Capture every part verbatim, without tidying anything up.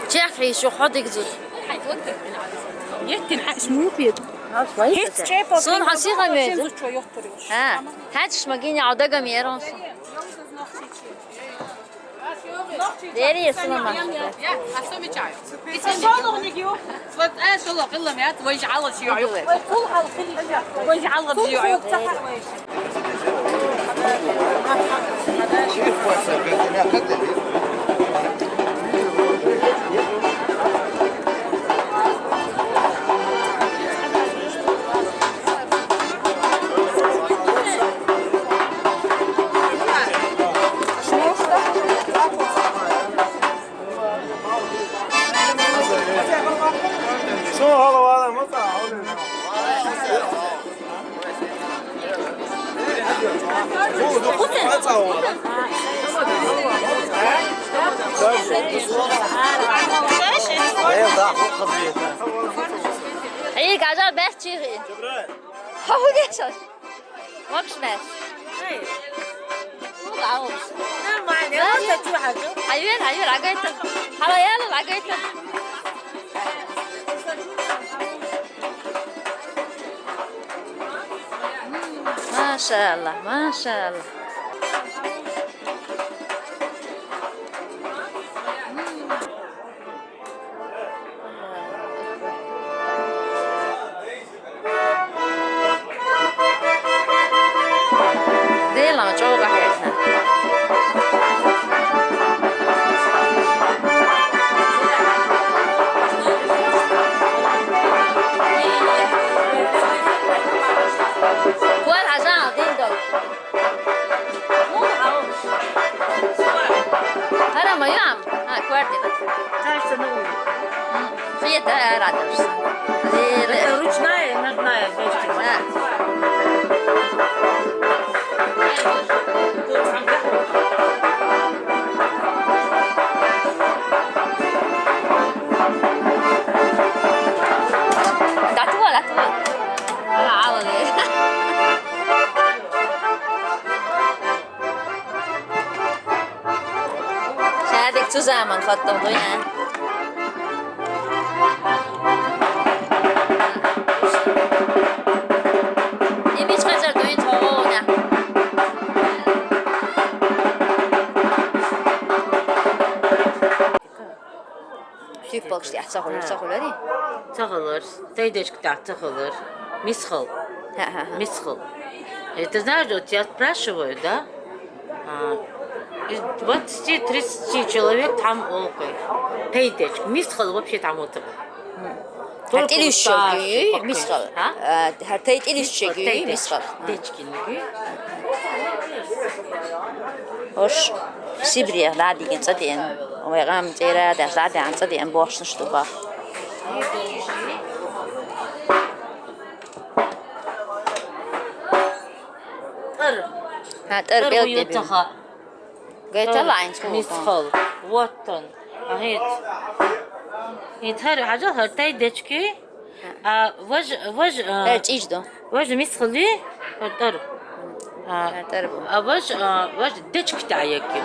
Чехь хьийшу хьо дигзуд. Еттин хьаъ шмуфид. Хьиц чепо. Сун хьасига мезу. Зучо йохтур. Ха, хьач шмагини адагам ерон сун. Дери сунама. Шоло гио. Сват э шоло гилла мят вай жало шиё. Вай жало шиё. Эй, газа бэхчи. Хавгешаш. Вообще. Нормально. Ладно. Хавер, хавер, агайта. Хаваял, агайта. Машалла, машалла. Делан чӀоагӀа хьехна. Квар хьажа, дин дол. Ара, моя. А, квартира. Кажется, на улице. М, хиета, а, радоваться. Это ручная и ножная вместе. Да. Датула, датула. Ала, ала. Шадик цу заман фаттам дуйна. Имич хазар дуйн тоона. Шип балкш тя цахулар, цахулари? Цахулар. Тайдечк тя цахулар. Мисхал. Ха-ха-ха. Мисхал. Это знаешь, вот тебя спрашивают, да? А, из двадцати-тридцати человек там окей. Тайдечк. Мисхал вообще там вот. Только старший покой. Мисхал. А? Э, хар тайдечк. Мисхал. Тайдечк. Мисхал. Тайдечк. Ош Сибрех ладиген цӀа диен. Вай гӀам цӀера дас ладиан цӀа диен бохшнаш дуба. ТӀар. Ха, тӀар. ТӀар бел буюцаха. Гайтала айн цху. Мисхал. Вот он. Агит. Ит хар хажал хар тайдечки. А, вож, вож, а, Э, чиж до. Вож мисхали, а, тар. А, тар бу. А, вож, а, вож дечк таяки.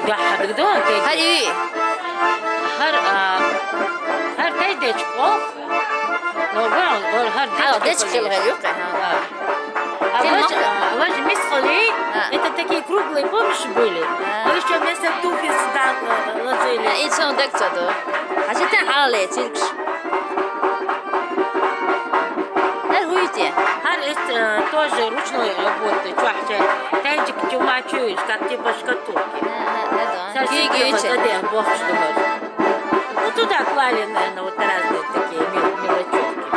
Да, хадгдо, те. Хари. Хар, а, хар тайдечк, о. Но, ва, о, хар А, дечк. Дечк хил гел, ха. А. А, вож, а, вож мисхали, А. Это такие круглые, помнишь, были? А. Мы еще вместо туфли сюда, э, ложили. А, и цон дек цадо. А что ты хале, циркш? Эр хуйте. Хар есть, э, тоже ручной работы, чуахча. Тайчик чумачуешь, как типа шкатулки. А, а, а, да. Сейчас Киги себе вичи. Подадим, бог что может. Ну, туда клали, наверное, вот разные такие мел-, мелочевки.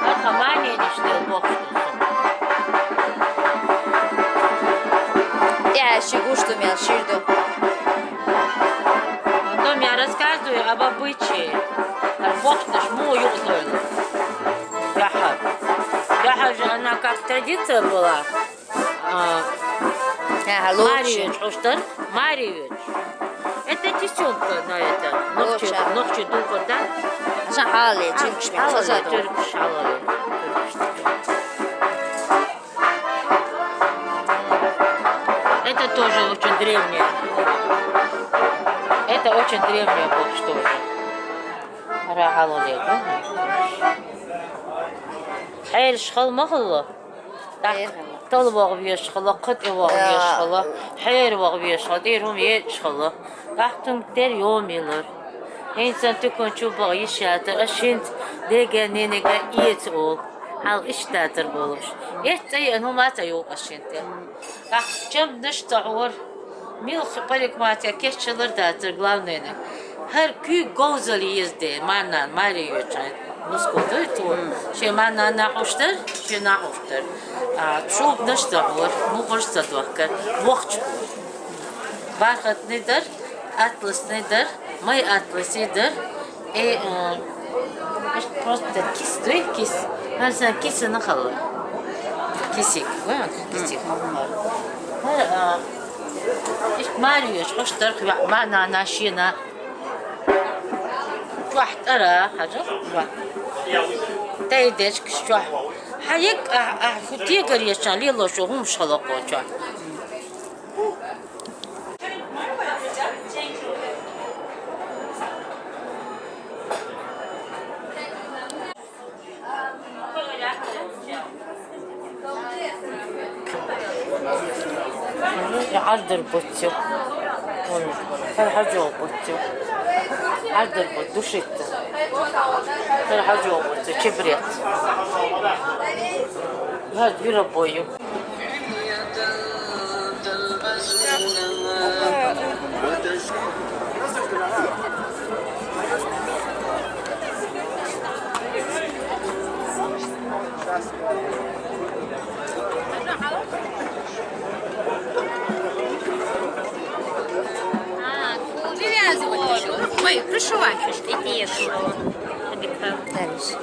Архамания не что, бог что. Я щегу, что меня ширду. Об обычае. Ар бохкаш мо юкъдойла. Яхар. Яхар же она как традиция была. А, Ага, лучше. Мариевич, Оштар, Мариевич. Это тесёнка на это. Ногти, лучше. Ногти дубар, да? Жан хали, а, чуркш, хали, чуркш хали. Это тоже очень древняя. Это очень древняя бохкаш тоже. Ара хьалоле, да? Хьерш хал ма хала. Тал вагӀа веш хала, кхы тӀе вагӀа веш хала, хьера вагӀа веш хала, тӀера хӀума ечӀаш хала. ТӀаккха цунга тера йома елар. ХӀинца тукан чу багӀа йиш яцар, аш хӀинца дега-ненага эца ола. Хьалха иштта дацар болаш. Эццай а хӀума ца йоах аш хӀинца. ТӀаккха чамдаш ца хьора. Милха парикмахерская кечалар дацар, главное-на. ХӀара куьйга говзал езде, марнана, маре йоьчхьан, нускал дой цо. Шен марнана хьуштар, шен нана хьуштар. А, шубанаш ца гӀор, мухарш ца дохкар, вохча. Бархатный дар, атласный дар, май атласный дар. Э, э, просто кис, дой, кис. Хьан сан кисана хала. Кисик, ва, кисик. ХӀара, а, ишт маре йоьчхьа, хьуштар, хьа, марнана, шена. Чохь тӀара, хьажа, ва. Тайдечкаш чохь. Хьа, ек, а, а, хӀу тегар ечан, лело шу, хӀумаш хала кхоча. Гьардур буццу. Гьар хьажо буццу. Гьардур буц, душийтта. Гьар хьажо буццу, чебрец. Гьар вира бою. А, привязывать ещё. Ой, пришивать ещё. Иди ещё. Дальше.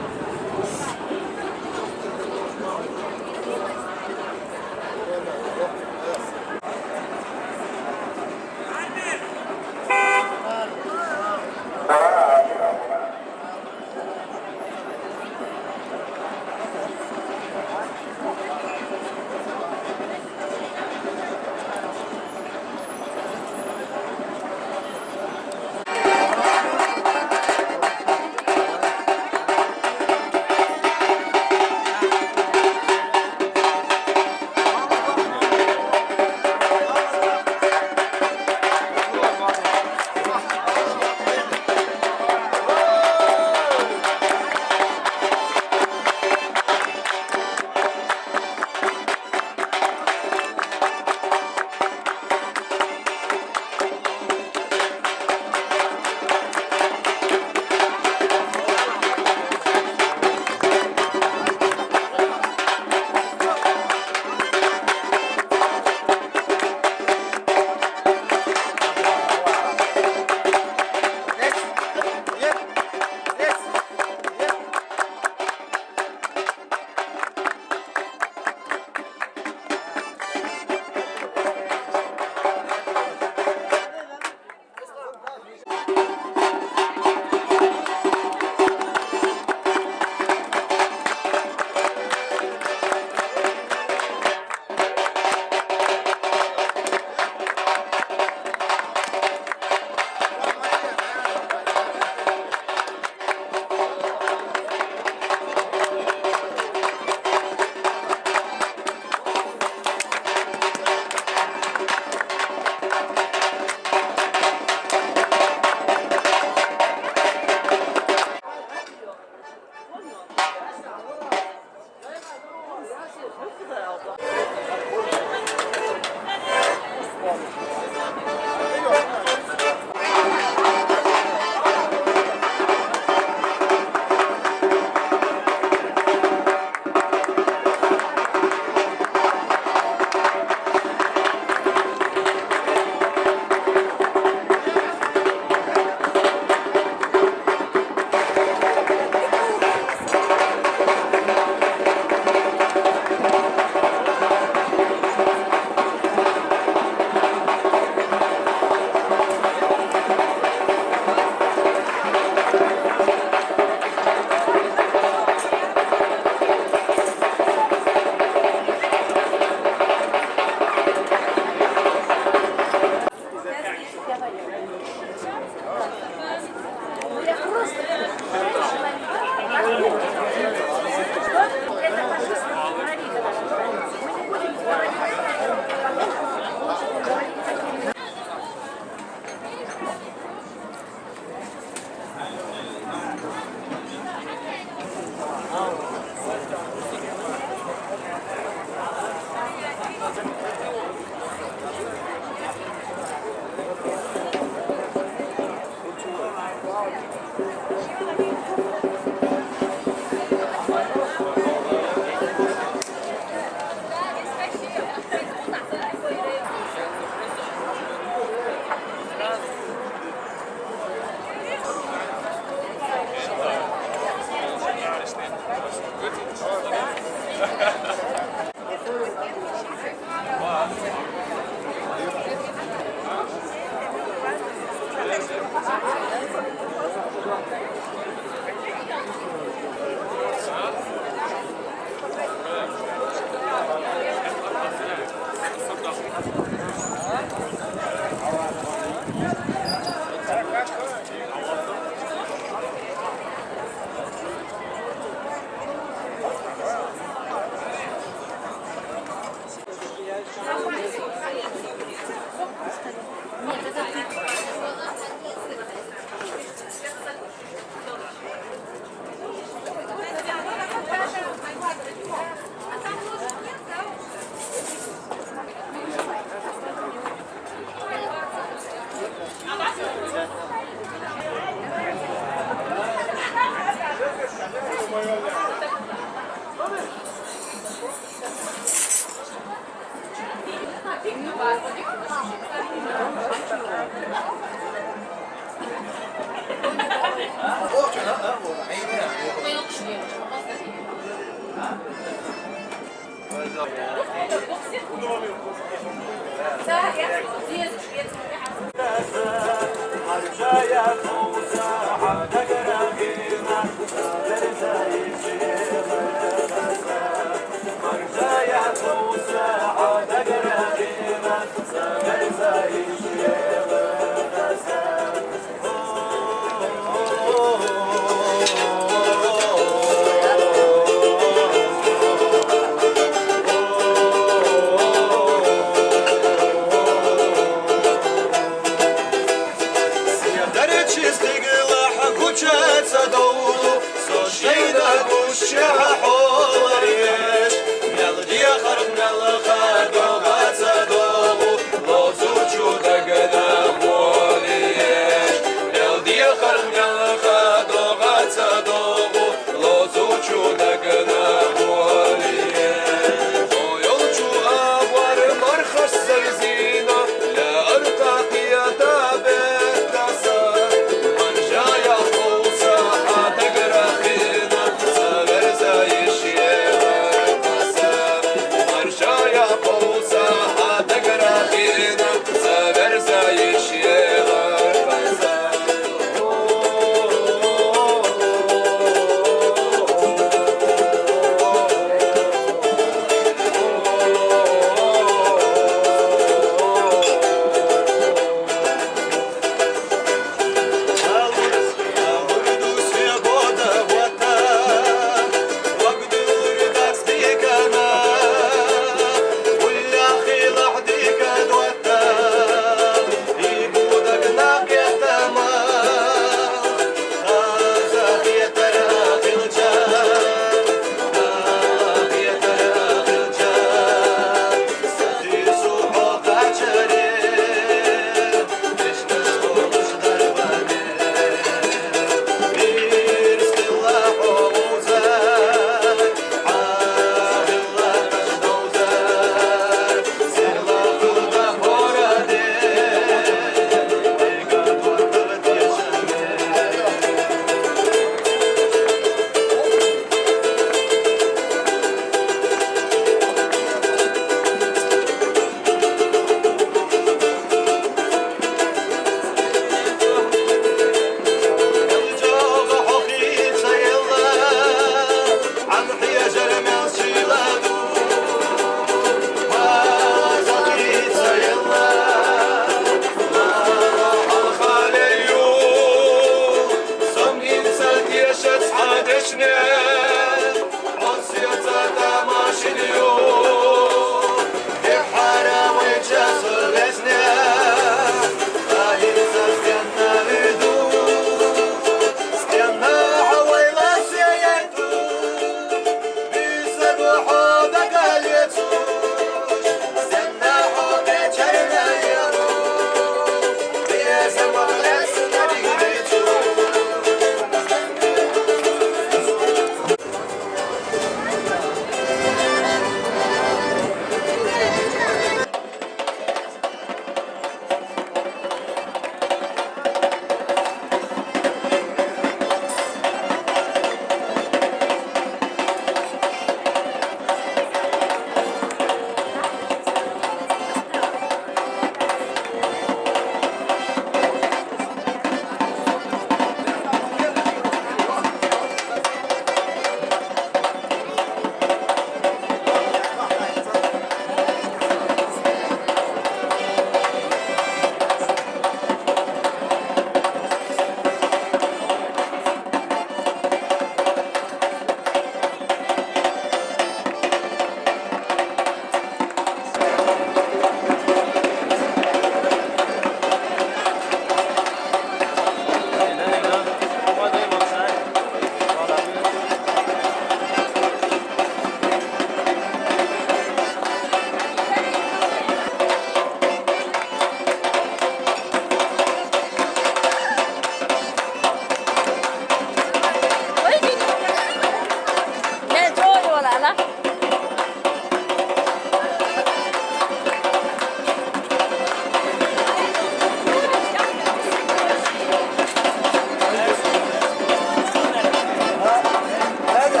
Hadi.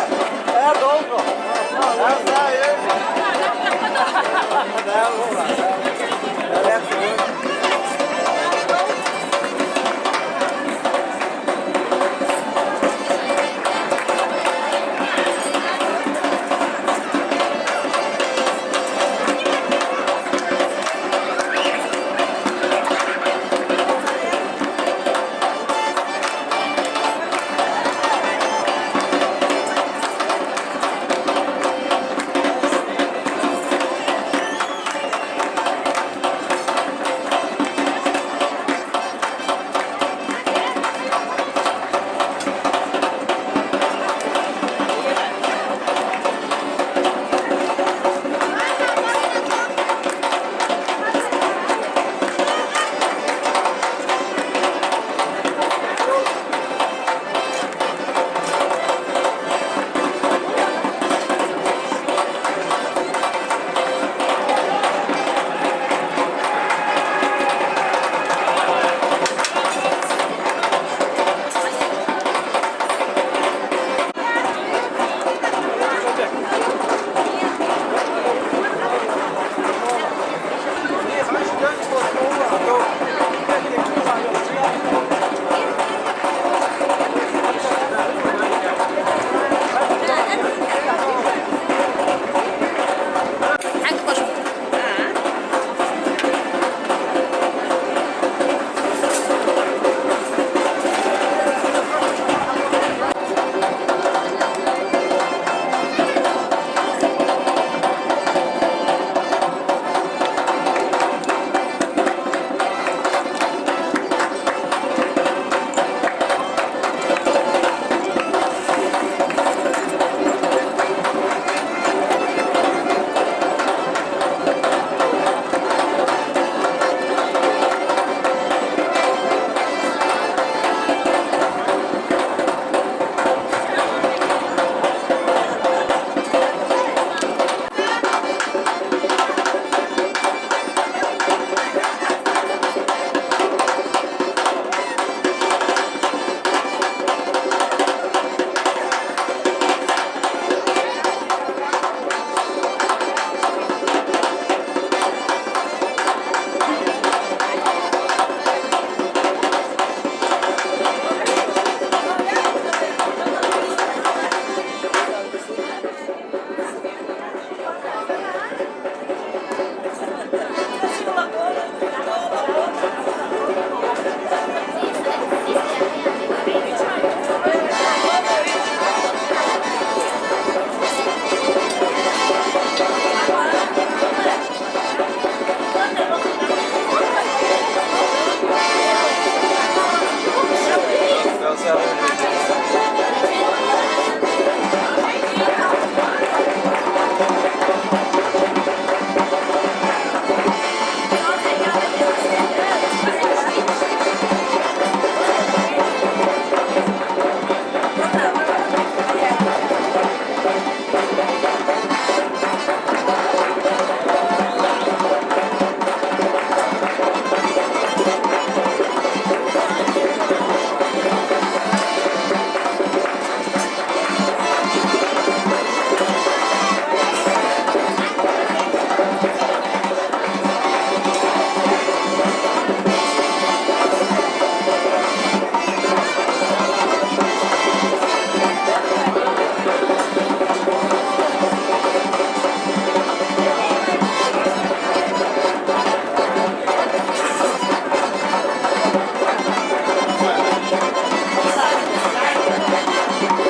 Hadi oğlum. Hadi.